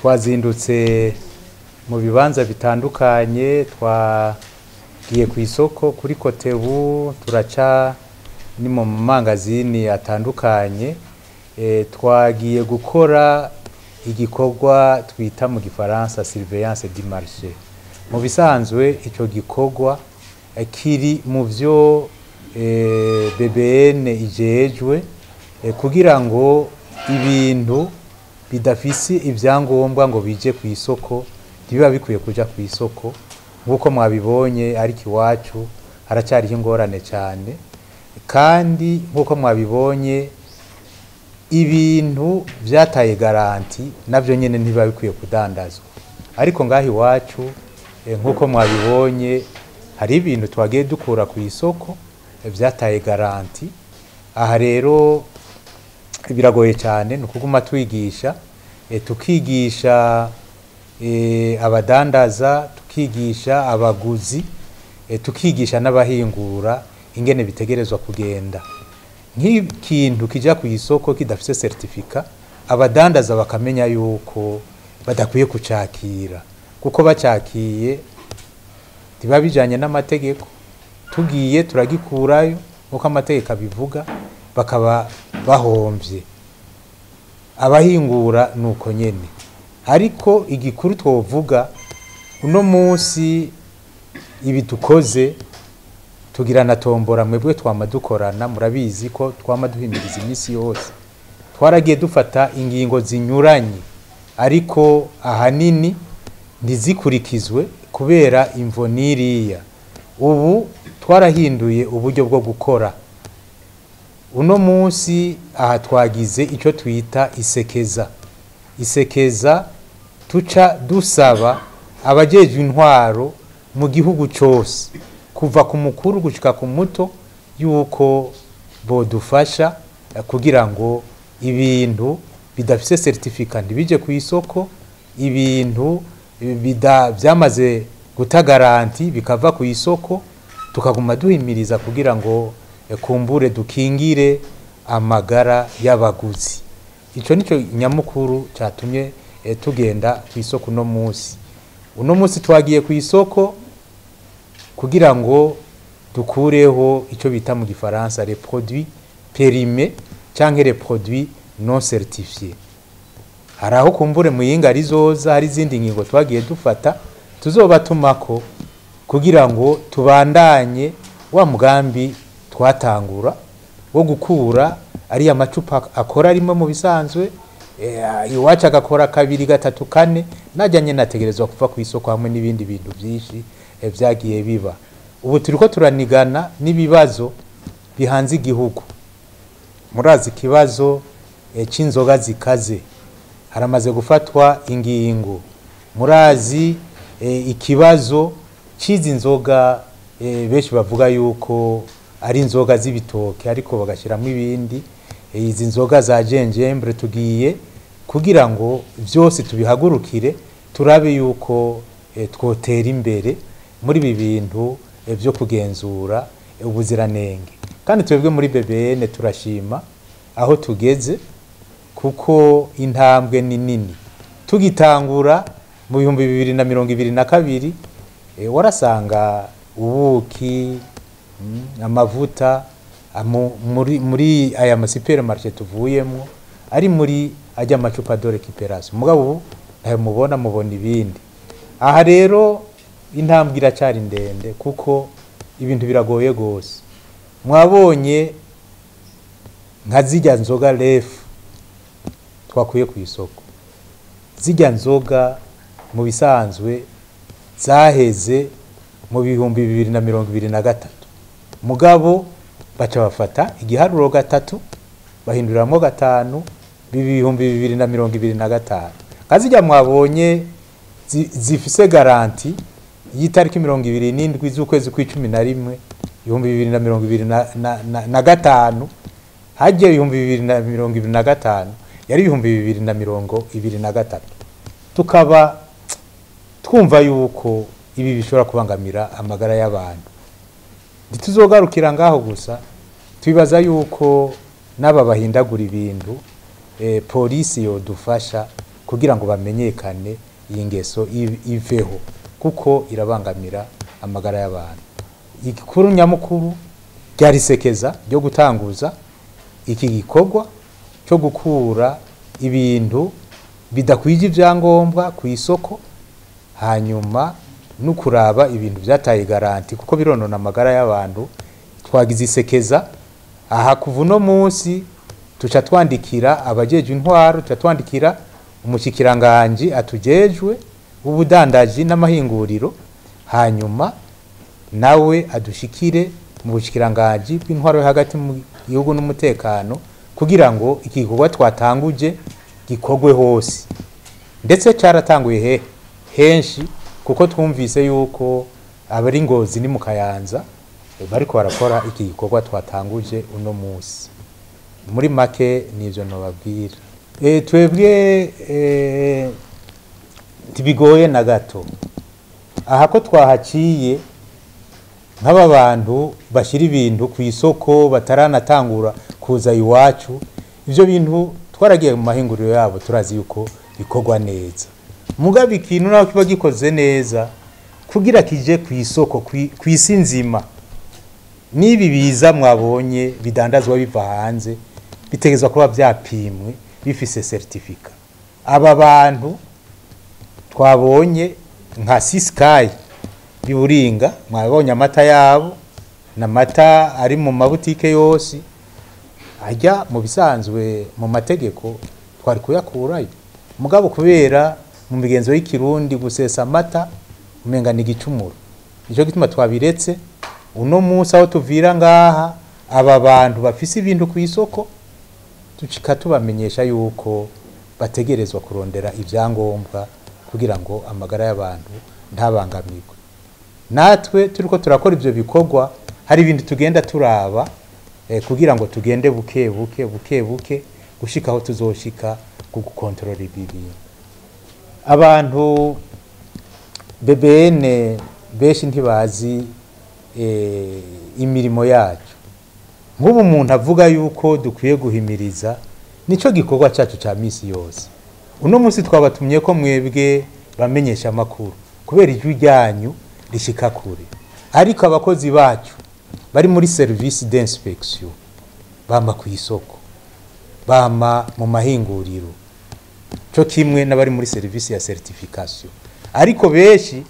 Twazindutse mu bibanza bitandukanye, twagiye ku isoko kuri Kotebu, turaca ni mu mangazini atandukanye. Twagiye gukora igikorwa twita mu gifaransa surveillance du marché. Mu bisanzwe ico gikorwa kiri mu vyo BBN ijejwe, kugira ngo ibintu bidafise ivyangombwa ngo bije ku isoko ntibiba bikwiye kuja ku isoko. Nk'uko mwabibonye, ariko iwacu haracyariho ingorane cyane, kandi nk'uko mwabibonye ibintu vyataye garantie navyo nyene ntibiba bikwiye kudandazwa. Ariko ngaho iwacu, nk'uko mwabibonye, hari ibintu twagiye dukura ku isoko vyataye garantie. Aha rero biragoye cyane, ni ukuguma twigisha, tukigisha abadandaza, tukigisha abaguzi, tukigisha n'abahingura ingene bitegerezwa kugenda. Nk'ikintu kija ku isoko kidafise certificat, abadandaza bakamenya yuko badakwiye kucakira, kuko bacakiye ntibiba bijanye n'amategeko. Tugiye turagikurayo nk'uko amategeko abivuga, bakaba bahomvye. Abahingura nuko nyene. Ariko igikuru twovuga uno munsi, ibi dukoze tugira na tombora. Mwebwe twama dukorana, murabizi ko twama duhimiriza iminsi yose. Twaragiye dufata ingingo zinyuranye, ariko ahanini ntizikurikizwe kubera imvo n'iriya. Ubu twarahinduye uburyo bwo gukora. Uno munsi aha twagize icyo twita isekeza. Isekeza tuca dusaba abajejwe intwaro mu gihugu cyose, kuva ku mukuru gushika ku muto, yuko bodufasha kugira ngo ibintu bidafise certificat ntibije ku isoko, ibintu byamaze guta garantie bikava ku isoko. Tukaguma duhimiriza kugira ngo kumbure dukingire amagara y'abaguzi. Ico nico nyamukuru cyatumye tugenda ku isoko uno munsi. Uno munsi twagiye ku isoko kugira ngo dukureho icyo bita mu gifaransa les produits périmés canke les produits non certifiés. Hari aho kumbure muyinga rizoza hari izindi ngingo twagiye dufata tuzobatumako kugira ngo tubandanye wa mugambi twatangura wo gukura ariya macupa akora rimwe mu bisanzwe, iwacu agakora kabiri, gatatu, kane, najya nyene ategerezwa kuva ku isoko, hamwe n'ibindi bintu byinshi vyagiye biba. Ubu turiko turanigana n'ibibazo bihanze igihugu. Murazi ikibazo c'inzoga zikaze, haramaze gufatwa ingingo. Murazi ikibazo c'izi nzoga benshi bavuga yuko ari inzoga z'ibitoke ariko bagashyiramo ibindi, izi nzoga za gingembre. Tugiye kugira ngo byose tubihagurukire, turabe yuko twotera imbere muri ibi bintu byo kugenzura ubuziranenge. Kandi twebwe muri BBN turashima aho tugeze, kuko intambwe ni nini. Tugitangura mu 2022, warasanga ubuki, amavuta muri aya ma supermarché tuvuyemo ari muri ajya amacupa de récupération. Mugabo ubu ntayo mubona, mubona ibindi. Aha rero intambwe iracyari ndende, kuko ibintu biragoye gose. Mwabonye nka zijya nzoga refu twakuye ku isoko. Zijya nzoga mu bisanzwe zaheze mu 2023, mugabo baca bafata igiharuro gatatu bahinduriramo gatanu, biba 2025. Nka zijya mwabonye zifise garantie y'itariki 27 z'ukwezi kw'icumi na rimwe 2025, hagiye 2025 yari 2023. Tukaba twumva yuko ibi bishobora kubangamira amagara y'abantu. Ntituzogarukira ngaho gusa. Twibaza yuko n'aba bahindagura ibintu, polisi yodufasha. kugira ngo bamenyekane, iyi ngeso iveho kuko irabangamira amagara y'abantu. Igikuru nyamukuru ryarisekeza ryo gutanguza iki gikorwa cyo gukura ibintu bidakwije ibyangombwa ku isoko, hanyuma no kuraba ibintu byataye garanti kuko bironona amagara y'abantu. Twagize isekeza aha kuva uno munsi tuca twandikira abajejwe intwaro, tuca twandikira umushikiranganji atujejwe ubudandaji n'amahinguriro, hanyuma nawe adushikire mu bushikiranganji bw'intwaro yo hagati mu gihugu n'umutekano kugira ngo iki gikorwa twatanguje gikorwe hose. Ndetse cyaratanguye henshi kuko twumvise yuko abari Ngozi ni mu Kayanza bariko barakora iki gikorwa twatanguje uno munsi. Muri make nivyo nobabwira. Twebwe ntibigoye na gato. Aha ko twahaciye nk'aba bantu bashyira ibintu ku isoko bataranatangura kuza iwacu, ivyo bintu twaragiye mu mahinguriro yabo turazi yuko bikorwa neza. Mugabe ikintu naho kiba gikoze neza kugira kije ku isoko ku isi nzima, nibi biza mwabonye bidandazwa biva hanze bitegezwa kuba byapimwe bifise certificat. Aba bantu twabonye nka Sisky biburinga, mwabonye amata yabo n'amata ari mu mabutike yose ajya mu bisanzwe mu mategeko twari kuyakurayo, mugabo kubera mu migenzo y'ikirundi gusesa amata umenga ni igicumuro, nico gituma twabiretse. Uno munsi aho tuvira ngaha aba bantu bafise ibintu ku isoko tucika tubamenyesha yuko bategerezwa kurondera ibyangombwa kugira ngo amagara y'abantu ntabangamirwe. Natwe turiko turakora ivyo bikorwa, hari ibintu tugenda turaba kugira ngo tugende buke buke buke buke gushika aho tuzoshika ku gukontorora ibi bintu. Abantu BBN benshi ntibazi imirimo yacu. Nk'ubu umuntu avuga yuko dukwiye guhimiriza, nico gikorwa cyacu ca misi yose. Uno munsi twabatumye ko mwebwe bamenyesha amakuru kubera ijwi ryanyu rishika kure, ariko abakozi bacu bari muri service d'inspection bama ku isoko, bama mu mahinguriro, cyo kimwe n'abari muri service ya certification. Ariko benshi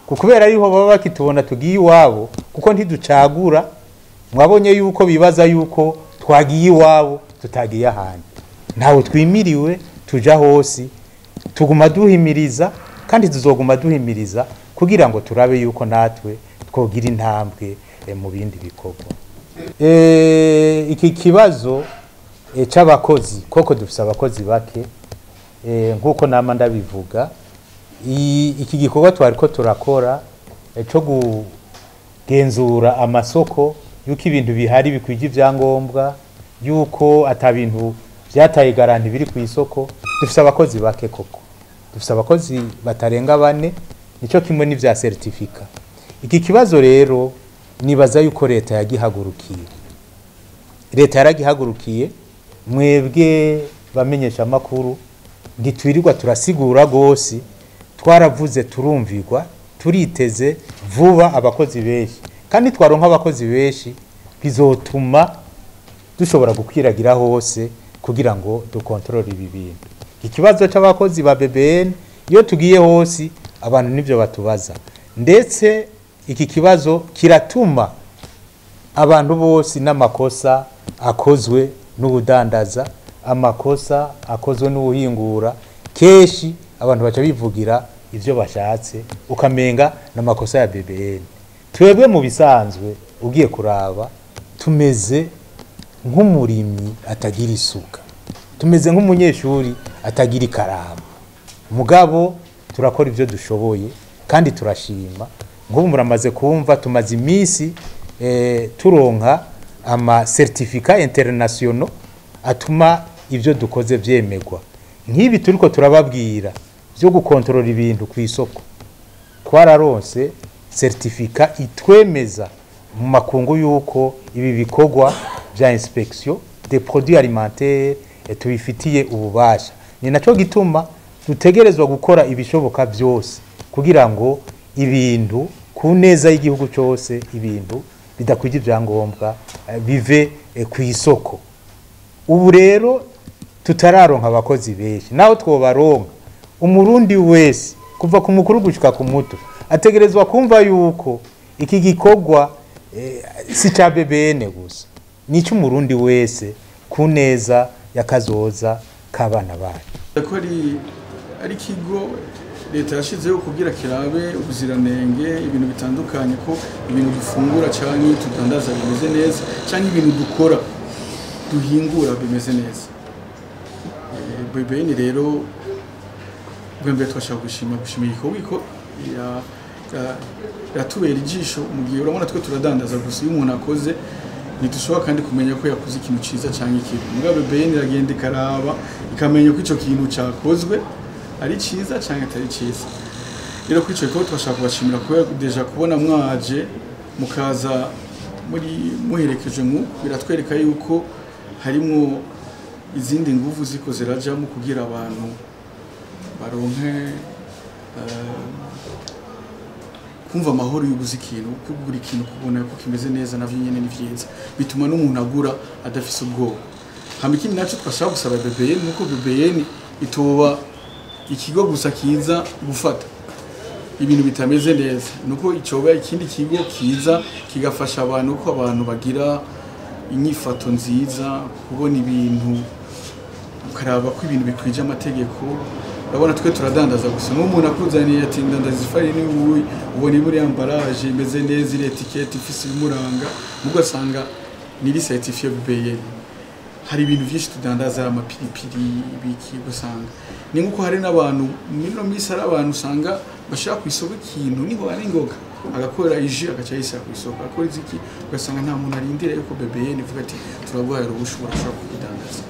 kubera ariho baba bakitubona tugiye iwabo, kuko ntiducagura, mwabonye yuko bibaza yuko twagiye iwabo tutagiye ahandi. Ntawe twimiriwe, tuja hose, tuguma duhimiriza kandi tuzoguma duhimiriza kugira ngo turabe yuko natwe twogira intambwe mu bindi bikorwa. Iki kibazo c'abakozi, koko dufise abakozi bake, nkuko nama ndabivuga, iki gikorwa twariko turakora cyo kugenzura amasoko yuko ibintu bihari bikwije ibyangombwa, yuko atabintu byataye garanti biri ku isoko. Dufise abakozi bake koko, dufise abakozi batarenga 4, nico kimwe n'ivya certificat. Iki kibazo rero nibaza yuko leta yagihagurukiye, leta yaragihagurukiye. Mwebwe bamenyesha amakuru ntitwirirwa turasigura gose, twaravuze turumvirwa, turiteze vuba abakozi benshi, kandi twaronka abakozi benshi bizotuma dushobora gukwiragira hose kugira ngo dukontorore ibi bintu. Ikibazo c'abakozi ba BBN iyo tugiye hose abantu nivyo batubaza, ndetse iki kibazo kiratuma abantu bose n'amakosa akozwe n'ubudandaza, amakosa akozwe n'ubuhingura, keshi abantu baca bivugira ivyo bashatse ukamenga n'amakosa ya BBN. Twebwe mu bisanzwe ugiye kuraba tumeze nk'umurimyi atagira isuka, tumeze nk'umunyeshuri atagira ikaramu, mugabo turakora ivyo dushoboye kandi turashima. Nk'ubu muramaze kumva tumaze iminsi turonka ama certificat international atuma ivyo dukoze vyemegwa. Nk'ibi turiko turababwira byo gukontorora ibintu ku isoko, twararonse certificat itwemeza mu makungu yuko ibi bikorwa vya inspection des produits alimentaires tubifitiye ububasha. Ni naco gituma Dutegerezwa gukora ibishoboka byose kugira ngo ibintu ku neza y'igihugu cyose, ibintu bidakwije ibyangombwa bive ku isoko. Ubu rero tutararonka abakozi benshi, naho twobaronka, Umurundi wese kuva ku mukuru gushika ku muto ategerezwa kumva yuko iki gikorwa si ca BBN gusa, ni cy'Umurundi wese ku neza y'akazoza k'abana bacu. Ko ari ikigo leta yashizeho kugira kirabe ubuziranenge, ibintu bitandukanye, ko ibintu dufungura canke tudandaza bimeze neza, canke ibintu dukora duhingura bimeze neza. BBN rero bwa mbere twashaka gushima igikorwa ko yatubera ijisho. Mu gihe urabona twe turadandaza gusa, iyo umuntu akoze ntidushobora kandi kumenya ko yakoze ikintu ciza canke ikibi. Mugabo BBN iragenda ikaraba, ikamenya ko ico kintu cakozwe ari ciza canke atari ciza. Rero kuri ico gikorwa twashaka kubashimira kubera déjà kubona mwaje mukaza muri muherekeje, mu biratwereka yuko harimwo izindi nguvu ziko zirajamo kugira abantu baronke kumva amahoro y'uguza ikintu, kugura ikintu, kubona ko kimeze neza, navyo nyene ni vyiza, bituma n'umuntu agura adafise ubwoba. Hama ikindi naco twashaka gusaba BBN, nuko BBN itoba ikigo gusa kiza gufata ibintu bitameze neza, nuko icoba ikindi kigo kiza kigafasha abantu, ko abantu bagira inyifato nziza, kubona ibintu ukaraba ko ibintu bikwije amategeko. Urabona twe turadandaza gusa, nk'umuntu akuzaniye ati ndandaza ifarini ubu, ubona muri emballage imeze neza, iri étiquette ifise ibimuranga, mugasanga niri certifié BBN. Hari ibintu byinshi tudandaza, ari amapiripiri, ibiki, ugasanga ni nkuko hari n'abantu muri no minsi, hari abantu usanga bashaka ku isoko ikintu niho ari ngoga, agakora iji agaca yishyira ku isoko, akora iziki, ugasanga nta muntu arindira yuko BBN ivuga ati turaguhaye uruhusha, urashobora kubidandaza.